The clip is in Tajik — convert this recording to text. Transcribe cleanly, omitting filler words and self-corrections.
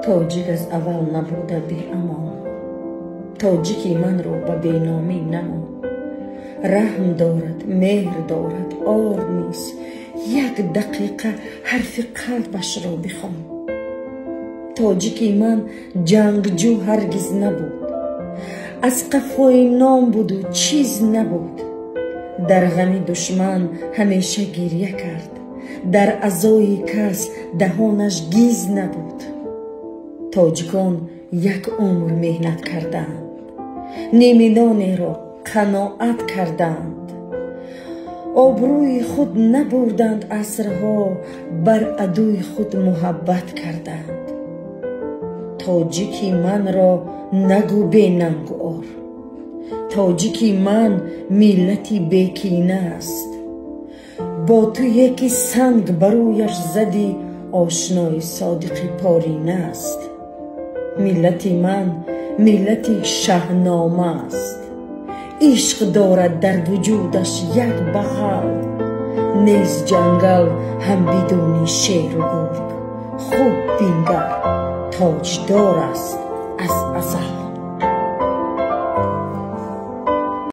Тоҷик аз аввал набуда беамон. Тоҷики манро ба беномӣ намон. Раҳм дорад, меҳр дорад, ор низ. Як дақиқа ҳарфи қалбашро бихон. Тоҷики ман ҷангҷӯ ҳаргиз набуд. Аз қафои ном буду чиз набуд. Дар ғами душман ҳамеша гиря кард. Дар азои кас даҳонаш гиз набуд. Тоҷикон як умр меҳнат карданд. Ниминонеро қаноат карданд. Обрӯи худ набурданд асрҳо, бар адуи худ муҳаббат карданд. Тоҷики манро нагӯ бенангу ор. Тоҷики ман миллати бекина аст. Бо ту яки санг ба рӯяш задӣ, ошнои содиқи порина аст. Миллати ман миллати шаҳнома аст. Ишқ дорад дар вуҷудаш як бағал. Нест ҷангал ҳам бидуни шеру гург. Хуб бингар, тоҷдор аст аз азал.